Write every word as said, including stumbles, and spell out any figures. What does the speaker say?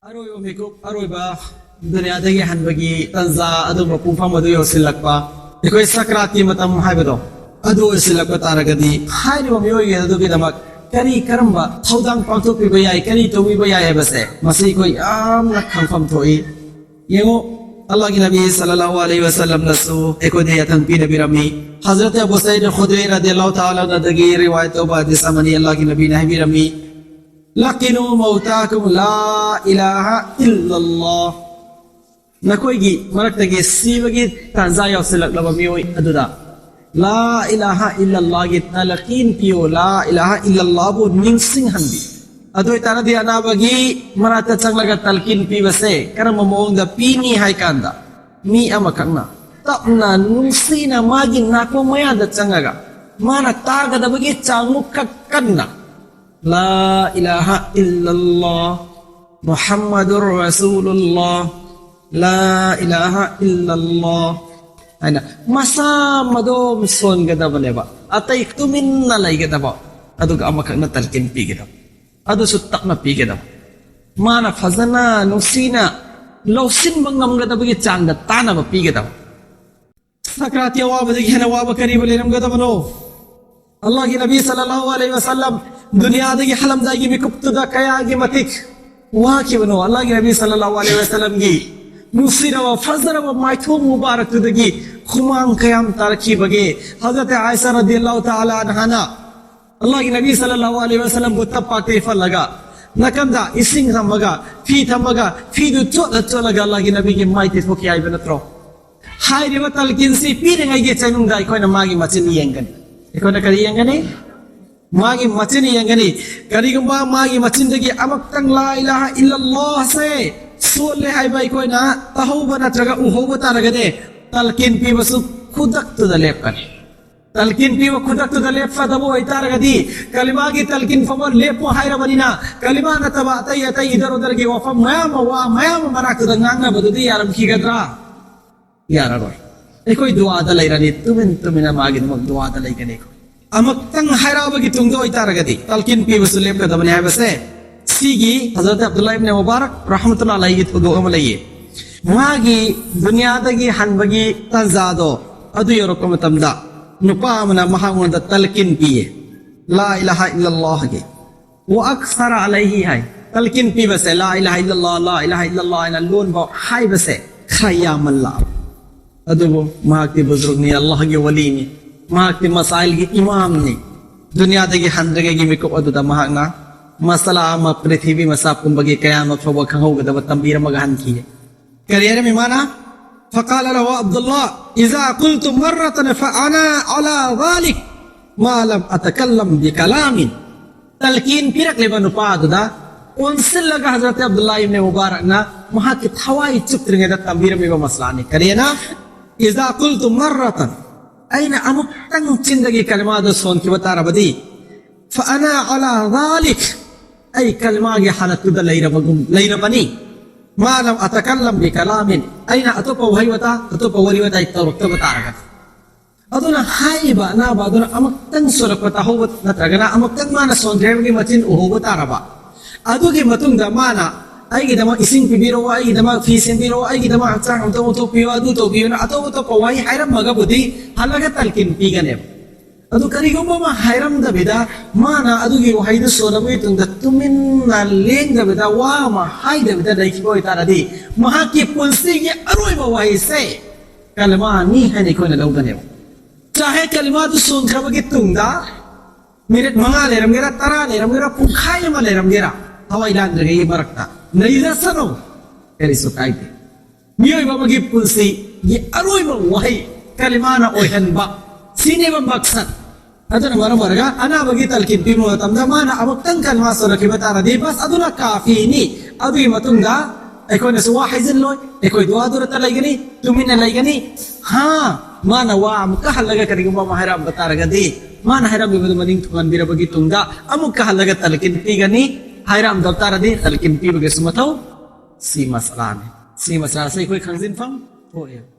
ꯑꯔꯣꯏꯕ ꯃꯤꯀꯨꯞ, ꯑꯔꯣꯏꯕ ꯗꯨꯅꯤꯌꯥꯗꯒꯤ ꯍꯟꯕꯒꯤ ꯇꯟꯖꯥ ꯑꯗꯨ, ꯃꯄꯨꯡ ꯐꯥꯕ ꯑꯗꯨ ꯌꯧꯁꯤꯜꯂꯛꯄ, ꯑꯩꯈꯣꯏ ꯁꯀ꯭ꯔꯥꯠꯀꯤ ꯃꯇꯝ ꯍꯥꯏꯕꯗꯣ ꯑꯗꯨ ꯑꯣꯏꯁꯤꯜꯂꯛꯄ ꯇꯥꯔꯒꯗꯤ, ꯍꯥꯏꯔꯤꯕ ꯃꯤꯑꯣꯏ ꯑꯗꯨꯒꯤꯗꯃꯛ ꯀꯔꯤ ꯀꯔꯝꯕ ꯊꯧꯗꯥꯡ ꯄꯥꯡꯊꯣꯛꯄꯤꯕ ꯌꯥꯏ, ꯀꯔꯤ ꯇꯧꯕꯤꯕ ꯌꯥꯏ ꯍꯥꯏꯕꯁꯦ ꯃꯁꯤ ꯑꯩꯈꯣꯏ ꯌꯥꯝꯅ ꯈꯪꯐꯝ ꯊꯣꯛꯏ꯫ ꯌꯦꯡꯉꯨ, ꯑꯜꯂꯥꯍꯒꯤ ꯅꯕꯤ ꯁꯜꯂꯜꯂꯥꯍꯨ ꯑꯂꯩꯍꯤ ꯋꯁꯜꯂꯝꯅꯁꯨ ꯑꯩꯈꯣꯏꯗ ꯌꯥꯊꯪ ꯄꯤꯅꯕꯤꯔꯝꯃꯤ꯫ ꯍꯖꯔꯠ ꯑꯕꯨ ꯁꯌꯤꯗ ꯈꯨꯗ꯭ꯔꯤ ꯔꯗꯤꯌꯜꯂꯥꯍꯨ ꯇꯥꯂꯥ ꯑꯟꯍꯨꯗꯒꯤ ꯔꯤꯋꯥꯌꯠ ꯇꯧꯕ ꯍꯗꯤꯁ ꯑꯃꯅꯤ, ꯑꯜꯂꯥꯍꯒꯤ ꯅꯕꯤꯅ ꯍꯥꯏꯕꯤꯔꯝꯃꯤ, "ꯂꯛꯀꯤꯅꯨ ꯃꯧꯇꯥꯀꯨꯝ ꯂꯥ ꯏꯂꯥꯍ ꯏꯜꯂꯜꯂꯥꯍ"꯫ ꯅꯈꯣꯏꯒꯤ ꯃꯔꯛꯇꯒꯤ ꯁꯤꯕꯒꯤ ꯇꯥꯟꯖꯥ ꯌꯧꯁꯤꯜꯂꯛꯂꯕ ꯃꯤꯑꯣꯏ ꯑꯗꯨꯗ ꯂꯥ ꯏꯂꯥꯍ ꯏꯜꯂꯜꯂꯥꯍꯒꯤ ꯇꯂꯀꯤꯟ ꯄꯤꯌꯨ, ꯂꯥ ꯏꯂꯥꯍ ꯏꯜꯂꯜꯂꯥꯍꯕꯨ ꯅꯤꯡꯁꯤꯡꯍꯟꯕꯤ꯫ ꯑꯗꯨ ꯑꯣꯏꯇꯥꯔꯗꯤ ꯑꯅꯥꯕꯒꯤ ꯃꯅꯥꯛꯇ ꯆꯪꯂꯒ ꯇꯜꯀꯤꯟ ꯄꯤꯕꯁꯦ ꯀꯔꯝꯕ ꯃꯑꯣꯡꯗ ꯄꯤꯅꯤ ꯍꯥꯏ ꯀꯥꯟꯗ, ꯃꯤ ꯑꯃꯈꯛꯅ ꯇꯞꯅ ꯅꯨꯡꯁꯤꯅ ꯃꯥꯒꯤ ꯅꯥꯀꯣꯡ ꯃꯌꯥꯗ ꯆꯪꯉꯒ ꯃꯥꯅ ꯇꯥꯒꯗꯕꯒꯤ ꯆꯥꯡꯃꯨꯛ ꯈꯛ ꯀꯟꯅ, "ꯂꯥ ꯏꯂꯥꯍ ꯏꯜꯂꯜꯂꯥꯍ ꯃꯨꯍꯝꯃꯗꯨꯔ ꯔꯁꯨꯂꯨꯜꯂꯥꯍ, ꯂꯥ ꯏꯂꯥꯍ ꯏꯜꯂꯜꯂꯥꯍ" ꯍꯥꯏꯅ ꯃꯁꯥ ꯃꯗꯣꯝ ꯁꯣꯟꯒꯗꯕꯅꯦꯕ꯫ ꯑꯇꯩ ꯇꯨꯃꯤꯟꯅ ꯂꯩꯒꯗꯕ, ꯑꯗꯨꯒ ꯑꯃꯈꯛꯅ ꯇꯜꯀꯤꯟ ꯄꯤꯒꯗꯕ, ꯑꯗꯨꯁꯨ ꯇꯞꯅ ꯄꯤꯒꯗꯕ꯫ ꯃꯥꯅ ꯐꯖꯅ ꯅꯨꯡꯁꯤꯅ ꯂꯧꯁꯤꯟꯕ ꯉꯝꯒꯗꯕꯒꯤ ꯆꯥꯡꯗ ꯇꯥꯅꯕ ꯄꯤꯒꯗꯕ꯫ ꯁꯀ꯭ꯔꯥꯠꯀꯤ ꯑꯋꯥꯕꯗꯒꯤ ꯍꯦꯟꯅ ꯋꯥꯕ ꯀꯔꯤꯕꯨ ꯂꯩꯔꯝꯒꯗꯕꯅꯣ? ꯑꯜꯂꯥꯍꯒꯤ ꯅꯕꯤ ꯁꯜꯂꯜꯂꯥꯍꯨ ꯑꯂꯩꯍꯤ ꯋꯁꯜꯂꯝ ꯗꯨꯅꯤꯌꯥꯗꯒꯤ ꯍꯜꯂꯝꯗꯥꯏꯒꯤ ꯃꯤꯀꯨꯞꯇꯨꯗ ꯀꯌꯥꯒꯤ ꯃꯇꯤꯛ ꯋꯥꯈꯤꯕꯅꯣ? ꯑꯜꯂꯥꯍꯒꯤ ꯅꯕꯤ ꯁꯜꯂꯜꯂꯥꯍꯨ ꯑꯂꯩꯍꯤ ꯋꯁꯜꯂꯝꯒꯤ ꯅꯨꯡꯁꯤꯔꯕ, ꯐꯖꯔꯕ ꯃꯥꯏꯊꯣꯡ ꯃꯨꯕꯥꯔꯛꯇꯨꯗꯒꯤ ꯍꯨꯃꯥꯡ ꯀꯌꯥꯝ ꯇꯥꯔꯛꯈꯤꯕꯒꯦ? ꯍꯖꯔꯠ ꯑꯥꯏꯁꯥ ꯔꯗꯤꯌꯜꯂꯥꯍꯨ ꯇꯥꯂꯥ ꯑꯟꯍꯥꯅ ꯑꯜꯂꯥꯍꯒꯤ ꯅꯕꯤ ꯁꯜꯂꯜꯂꯥꯍꯨ ꯑꯂꯩꯍꯤ ꯋꯁꯜꯂꯝꯕꯨ ꯇꯞꯄꯥꯛꯇ ꯍꯤꯞꯍꯜꯂꯒ, ꯅꯥꯀꯟꯗ ꯏꯁꯤꯡ ꯊꯝꯃꯒ, ꯐꯤ ꯊꯝꯃꯒ, ꯐꯤꯗꯨ ꯆꯣꯠꯂ ꯆꯣꯠꯂꯒ ꯑꯜꯂꯥꯍꯒꯤ ꯅꯕꯤꯒꯤ ꯃꯥꯏ ꯇꯩꯊꯣꯛꯈꯤ ꯍꯥꯏꯕ ꯅꯠꯇ꯭ꯔꯣ? ꯍꯥꯏꯔꯤꯕ ꯇꯜꯀꯤꯟꯁꯤ ꯄꯤꯔꯤꯉꯩꯒꯤ ꯆꯩꯅꯨꯡꯗ ꯑꯩꯈꯣꯏꯅ ꯃꯥꯒꯤ ꯃꯆꯤꯟ ꯌꯦꯡꯒꯅꯤ꯫ ꯑꯩꯈꯣꯏꯅ ꯀꯔꯤ ꯌꯦꯡꯒꯅꯤ? ꯃꯥꯒꯤ ꯃꯆꯤꯟ ꯌꯦꯡꯒꯅꯤ꯫ ꯀꯔꯤꯒꯨꯝꯕ ꯃꯥꯒꯤ ꯃꯆꯤꯟꯗꯒꯤ ꯑꯃꯨꯛꯇꯪ ꯂꯥ ꯏꯂꯥꯍ ꯏꯜꯂꯜꯂꯥꯍꯁꯦ ꯁꯣꯜꯂꯦ ꯍꯥꯏꯕ ꯑꯩꯈꯣꯏꯅ ꯇꯥꯍꯧꯕ ꯅꯠꯇ꯭ꯔꯒ ꯎꯍꯧꯕ ꯇꯥꯔꯒꯗꯤ, ꯇꯜꯀꯤꯟ ꯄꯤꯕꯁꯨ ꯈꯨꯗꯛꯇꯨꯗ ꯂꯦꯞꯀꯅꯤ꯫ ꯇꯜꯀꯤꯟ ꯄꯤꯕ ꯈꯨꯗꯛꯇꯨꯗ ꯂꯦꯞꯀꯗꯕ ꯑꯣꯏꯇꯥꯔꯒꯗꯤ, ꯀꯂꯤꯃꯥꯒꯤ ꯇꯜꯀꯤꯟ ꯐꯥꯎꯕ ꯂꯦꯞꯄꯣ ꯍꯥꯏꯔꯕꯅꯤꯅ, ꯀꯂꯤꯃꯥ ꯅꯠꯇꯕ ꯑꯇꯩ ꯑꯇꯩ ꯏꯗꯔ ꯎꯗꯔꯒꯤ ꯋꯥꯐꯝ ꯃꯌꯥꯝ ꯑꯃ, ꯋꯥ ꯃꯌꯥꯝ ꯑꯃ ꯃꯅꯥꯛꯇꯨꯗ ꯉꯥꯡꯅꯕꯗꯨꯗꯤ ꯌꯥꯔꯝꯈꯤꯒꯗ꯭ꯔꯥ? ꯌꯥꯔꯔꯣꯏ꯫ ꯑꯩꯈꯣꯏ ꯗꯨꯋꯥꯗ ꯂꯩꯔꯅꯤ, ꯇꯨꯃꯤꯟ ꯇꯨꯃꯤꯟꯅ ꯃꯥꯒꯤꯗꯃꯛ ꯗꯨꯋꯥꯗ ꯂꯩꯒꯅꯤ꯫ ꯑꯃꯨꯛꯇꯪ ꯍꯥꯏꯔꯛꯑꯕꯒꯤ ꯇꯨꯡꯗ ꯑꯣꯏꯇꯥꯔꯒꯗꯤ, ꯇꯜꯀꯤꯟ ꯄꯤꯕꯁꯨ ꯂꯦꯞꯀꯗꯕꯅꯤ ꯍꯥꯏꯕꯁꯦ ꯁꯤꯒꯤ ꯍꯖꯔꯠ ꯑꯕꯗꯨꯜꯂꯥ ꯏꯕꯅꯦ ꯃꯨꯕꯥꯔꯛ ꯔꯍꯃꯇꯨꯜꯂꯥ ꯑꯂꯩꯒꯤ ꯊꯧꯗꯣꯛ ꯑꯃ ꯂꯩꯌꯦ꯫ ꯃꯥꯒꯤ ꯗꯨꯅꯤꯌꯥꯗꯒꯤ ꯍꯟꯕꯒꯤ ꯇꯥꯟꯖꯥꯗꯣ ꯑꯗꯨ ꯌꯧꯔꯛꯄ ꯃꯇꯝꯗ ꯅꯨꯄꯥ ꯑꯃꯅ ꯃꯍꯥꯛꯉꯣꯟꯗ ꯇꯜꯀꯤꯟ ꯄꯤꯌꯦ, ꯂꯥ ꯏꯂꯥꯍ ꯏꯜꯂꯜꯂꯥꯍꯒꯤ꯫ ꯋꯥ ꯑꯛꯁꯔ ꯑꯂꯩꯍꯤ ꯍꯥꯏ꯫ ꯇꯜꯀꯤꯟ ꯄꯤꯕꯁꯦ, ꯂꯥ ꯏꯂꯥꯍ ꯏꯜꯂꯜꯂꯥꯍ, ꯂꯥ ꯏꯂꯥꯍ ꯏꯜꯂꯜꯂꯥꯍ ꯍꯥꯏꯅ ꯂꯣꯟꯕ ꯍꯥꯏꯕꯁꯦ ꯈꯔ ꯌꯥꯝꯃꯜꯂꯛꯑꯕ꯫ ꯑꯗꯨꯕꯨ ꯃꯍꯥꯛꯇꯤ ꯕꯨꯖꯨꯔꯨꯛꯅꯤ, ꯑꯜꯂꯥꯍꯒꯤ ꯋꯥꯂꯤꯅꯤ, ꯃꯍꯥꯛꯇꯤ ꯃꯁꯥꯏꯜꯒꯤ ꯏꯃꯥꯝꯅꯤ꯫ ꯗꯨꯅꯤꯌꯥꯗꯒꯤ ꯍꯟꯗ꯭ꯔꯤꯉꯩꯒꯤ ꯃꯤꯀꯨꯞ ꯑꯗꯨꯗ ꯃꯍꯥꯛꯅ ꯃꯁꯥꯂꯥ ꯑꯃ, ꯄ꯭ꯔꯤꯊꯤꯕꯤ ꯃꯁꯥ ꯄꯨꯝꯕꯒꯤ ꯀꯌꯥ ꯑꯃ ꯐꯥꯎꯕ ꯈꯪꯍꯧꯒꯗꯕ ꯇꯝꯕꯤꯔꯝꯃꯒ ꯍꯟꯈꯤ꯫ ꯀꯔꯤ ꯍꯥꯏꯔꯝꯃꯤ ꯃꯥꯅ? فقال له عبد الله: إذا قلت مرة فأنا على ذلك ما لم أتكلم بكلام. ꯇꯜꯀꯤꯟ ꯄꯤꯔꯛꯂꯤꯕ ꯅꯨꯄꯥ ꯑꯗꯨꯗ ꯑꯣꯟꯁꯤꯜꯂꯒ ꯍꯖꯔꯠ ꯑꯕꯗꯨꯜꯂꯥ ꯏꯕꯅꯦ ꯃꯨꯕꯥꯔꯛꯅ ꯃꯍꯥꯛꯀꯤ ꯊꯋꯥꯏ ꯆꯨꯞꯇ꯭ꯔꯤꯉꯩꯗ ꯇꯝꯕꯤꯔꯝꯃꯤꯕ ꯃꯁꯂꯥꯅꯤ꯫ ꯀꯔꯤꯅ? إذا قلت مرة, ꯑꯩꯅ ꯑꯃꯨꯛꯇꯪ ꯆꯤꯟꯗꯒꯤ ꯀꯂꯃꯥꯗꯨ ꯁꯣꯟꯈꯤꯕ ꯇꯥꯔꯕꯗꯤ, فأنا على ذلك, ꯑꯩ ꯀꯂꯃꯥꯒꯤ ꯍꯥꯂꯠꯇꯨꯗ ꯂꯩꯔꯕꯒꯨꯝ, ꯂꯩꯔꯕꯅꯤ꯫ ما لم أتكلم بكلام, ꯑꯩꯅ ꯑꯇꯣꯞꯄ ꯋꯥꯍꯩ ꯋꯥꯇꯥ, ꯑꯇꯣꯞꯄ ꯋꯥꯔꯤ ꯋꯥꯇꯥꯏ ꯇꯧꯔꯛꯇꯕ ꯇꯥꯔꯒꯗꯤ꯫ ꯑꯗꯨꯅ ꯍꯥꯏꯔꯤꯕ ꯑꯅꯥꯕ ꯑꯗꯨꯅ ꯑꯃꯨꯛꯇꯪ ꯁꯣꯜꯂꯛꯄ ꯇꯥꯍꯧꯕ ꯅꯠꯇ꯭ꯔꯒꯅ ꯑꯃꯨꯛꯇꯪ ꯃꯥꯅ ꯁꯣꯟꯈ꯭ꯔꯦ ꯍꯥꯏꯕꯒꯤ ꯃꯆꯤꯟ ꯎꯍꯧꯕ ꯇꯥꯔꯕ, ꯑꯗꯨꯒꯤ ꯃꯇꯨꯡꯗ ꯃꯥꯅ ꯑꯩꯒꯤꯗꯃꯛ ꯏꯁꯤꯡ ꯄꯤꯕꯤꯔꯛꯑꯣ, ꯑꯩꯒꯤꯗꯃꯛ ꯐꯤ ꯁꯦꯝꯕꯤꯔꯛꯑꯣ, ꯑꯩꯒꯤꯗꯃꯛ ꯍꯛꯆꯥꯡ ꯑꯝꯇ ꯑꯣꯟꯊꯣꯛꯄꯤꯌꯨ, ꯑꯗꯨ ꯇꯧꯕꯤꯌꯨꯅ ꯑꯇꯣꯞ ꯑꯇꯣꯞꯄ ꯋꯥꯍꯩ ꯍꯥꯏꯔꯝꯃꯒꯕꯨꯗꯤ ꯍꯜꯂꯒ ꯇꯜꯀꯤꯟ ꯄꯤꯒꯅꯦꯕ꯫ ꯑꯗꯨ ꯀꯔꯤꯒꯨꯝꯕ ꯑꯃ ꯍꯥꯏꯔꯝꯗꯕꯤꯗ, ꯃꯥꯅ ꯑꯗꯨꯒꯤ ꯋꯥꯍꯩꯗꯨ ꯁꯣꯜꯂꯕ ꯃꯇꯨꯡꯗ ꯇꯨꯃꯤꯟꯅ ꯂꯦꯡꯗꯕꯤꯗ, ꯋꯥ ꯑꯃ ꯍꯥꯏꯗꯕꯤꯗ ꯂꯩꯈꯤꯕ ꯑꯣꯏꯇꯥꯔꯗꯤ, ꯃꯍꯥꯛꯀꯤ ꯄꯨꯟꯁꯤꯒꯤ ꯑꯔꯣꯏꯕ ꯋꯥꯍꯩꯁꯦ ꯀꯂꯃꯥꯅꯤ ꯍꯥꯏꯅ ꯑꯩꯈꯣꯏꯅ ꯂꯧꯒꯅꯦꯕ꯫ ꯆꯥꯍꯦ ꯀꯂꯃꯥꯗꯨ ꯁꯣꯟꯈ꯭ꯔꯕꯒꯤ ꯇꯨꯡꯗ ꯃꯤꯅꯤꯠ ꯃꯉꯥ ꯂꯩꯔꯝꯒꯦꯔꯥ, ꯇꯔꯥ ꯂꯩꯔꯝꯒꯦꯔꯥ, ꯄꯨꯡꯈꯥꯏ ꯑꯃ ꯂꯩꯔꯝꯒꯦꯔꯥ, ꯊꯋꯥꯏ ꯂꯥꯟꯗ꯭ꯔꯤꯉꯩꯒꯤ ꯃꯔꯛꯇ ꯂꯩꯖꯁꯅꯨ, ꯀꯔꯤꯁꯨ ꯀꯥꯏꯗꯦ꯫ ꯃꯤꯑꯣꯏꯕ ꯑꯃꯒꯤ ꯄꯨꯟꯁꯤꯒꯤ ꯑꯔꯣꯏꯕ ꯋꯥꯍꯩ ꯀꯂꯤꯃꯥꯅ ꯑꯣꯏꯍꯟꯕ, ꯁꯤꯅꯦꯕ ꯃꯛꯁꯠ꯫ ꯑꯗꯨꯅ ꯃꯔꯝ ꯑꯣꯏꯔꯒ ꯑꯅꯥꯕꯒꯤ ꯇꯜꯀꯤꯟ ꯄꯤꯕ ꯃꯇꯝꯗ ꯃꯥꯅ ꯑꯃꯨꯛꯇꯪ ꯀꯂꯤꯃꯥ ꯁꯣꯜꯂꯛꯈꯤꯕ ꯇꯥꯔꯗꯤ, ꯕꯁ, ꯑꯗꯨꯅ ꯀꯥꯐꯤꯅꯤ꯫ ꯑꯗꯨꯒꯤ ꯃꯇꯨꯡꯗ ꯑꯩꯈꯣꯏꯅꯁꯨ ꯋꯥ ꯍꯥꯏꯖꯤꯜꯂꯣꯏ, ꯑꯩꯈꯣꯏ ꯗꯨꯋꯥꯗꯨꯔꯇ ꯂꯩꯒꯅꯤ, ꯇꯨꯃꯤꯟꯅ ꯂꯩꯒꯅꯤ꯫ ꯍꯥ, ꯃꯥꯅ ꯋꯥ ꯑꯃꯨꯛꯀ ꯍꯜꯂꯒ ꯀꯔꯤꯒꯨꯝꯕ ꯑꯃ ꯍꯥꯏꯔꯛꯑꯝꯕ ꯇꯥꯔꯒꯗꯤ, ꯃꯥꯅ ꯍꯥꯏꯔꯝꯃꯤꯕꯗꯨ ꯃꯅꯤꯡ ꯊꯨꯡꯍꯟꯕꯤꯔꯕꯒꯤ ꯇꯨꯡꯗ ꯑꯃꯨꯛꯀ ꯍꯜꯂꯒ ꯇꯜꯀꯤꯟ ꯄꯤꯒꯅꯤ꯫ ꯍꯥꯏꯔꯝꯗꯕ ꯇꯥꯔꯗꯤ ꯇꯜꯀꯤꯟ ꯄꯤꯕꯒꯤꯁꯨ ꯃꯊꯧ꯫ ꯁꯤ ꯃꯁꯂꯥꯅꯤ꯫ ꯁꯤ ꯃꯁꯂꯥꯁꯤ ꯑꯩꯈꯣꯏ ꯈꯪꯖꯤꯟꯐꯝ ꯊꯣꯛꯑꯦ꯫